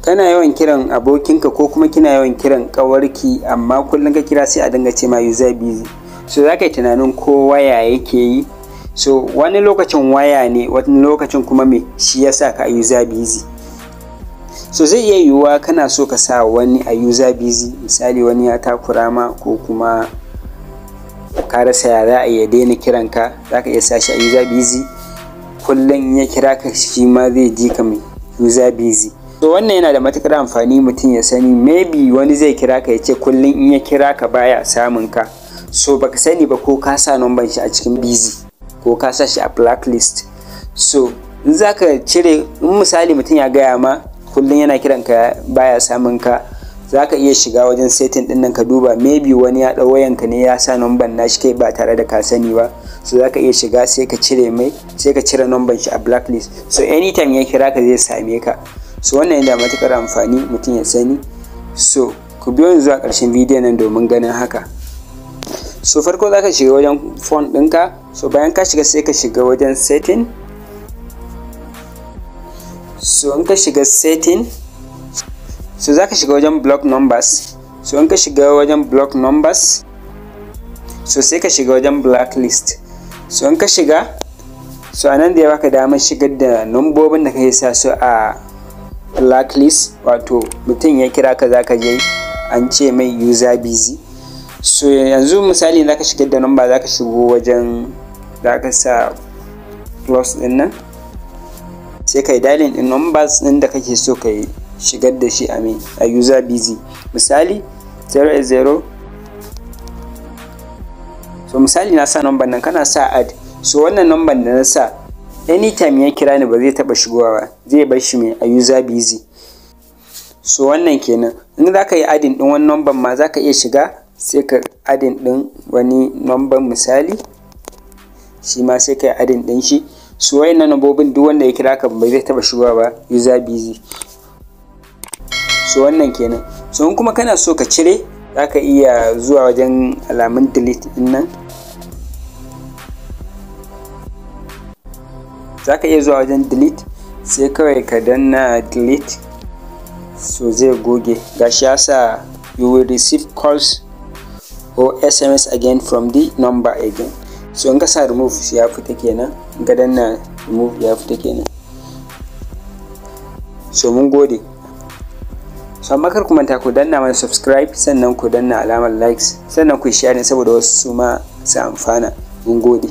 Kana yawan kiran abokinka ko kuma kina yawan kiran ƙawarki, amma kullum ka kira sai a dinga ce ma user busy. So za ka yi tunanin ko waya yake yi. So wani lokacin waya ne, wani lokacin kuma me shi ya sa ka a user busy. So zai iya yiwuwa kana so ka sa wani a user busy, misali wani ya takura ma ko kuma ka rasa ya za a iya daina kiranka, za ka iya sa shi a user busy. Kullum ya kira ka shi ma zai ji ka mai user busy. So wannan yana da matuƙar amfani mutum ya sani, maybe wani zai kira ka ya ce kullum in ya kira ka baya samun ka. So baka sani ba ko ka sa number shi a cikin busy ko ka sa shi a blacklist. So in za ka cire, in misali mutum ya gaya ma kullum yana kiran ka baya samun ka, za ka iya shiga wajen setting ɗin nan ka duba, maybe wani ya ɗau wayanka ne ya sa number nashi kai ba tare da ka sani ba. So za ka iya shiga sai ka cire mai, sai ka cire number shi a blacklist. So anytime ya kira ka zai same ka. So wannan yana da matuƙar amfani mutum ya sani. So ku biyo ni zuwa ƙarshen bidiyon nan domin ganin haka. So farko za ka shiga wajen phone ɗinka. So bayan ka shiga sai ka shiga wajen setting. So in ka shiga setting, so za ka shiga wajen block numbers. So in ka shiga wajen block numbers, so sai ka shiga wajen blacklist. So in ka shiga, so anan da ya baka damar shigar da nambobin da kake sa su a blacklist, wato mutum ya kira ka zaka je an ce mai user busy. So yanzu misali zaka shigar da number, zaka shigo wajen zaka sa plus din nan, sai kai dialing din numbers din da kake so kai shigar da shi a mai a user busy. Misali 080. So misali na sa number nan, kana sa add. So wannan number da na sa, anytime ya kira ni ba zai taba shigowa ba, zai bar shi mai a user busy. So wannan kenan. In za ka yi adding din wani number ma, za ka iya shiga sai ka adding din wani number, misali shi ma sai ka yi adding din shi. So wayannan nambobin duk wanda ya kira ka ba zai taba shigowa ba user busy. So wannan kenan. So in kuma kana so ka cire, za ka iya zuwa wajen alamun delete din nan. Za ka iya zuwa wajen delete, sai kawai ka danna delete. So zai goge. Gashi ya sa you will receive calls or SMS again from the number again. So in ka sa remove ya fita kenan, in ka danna remove ya fita kenan. So mun gode. So amma kar ku manta ku danna mana subscribe, sannan ku danna alamar likes, sannan ku share saboda wasu su ma su amfana. Mun gode.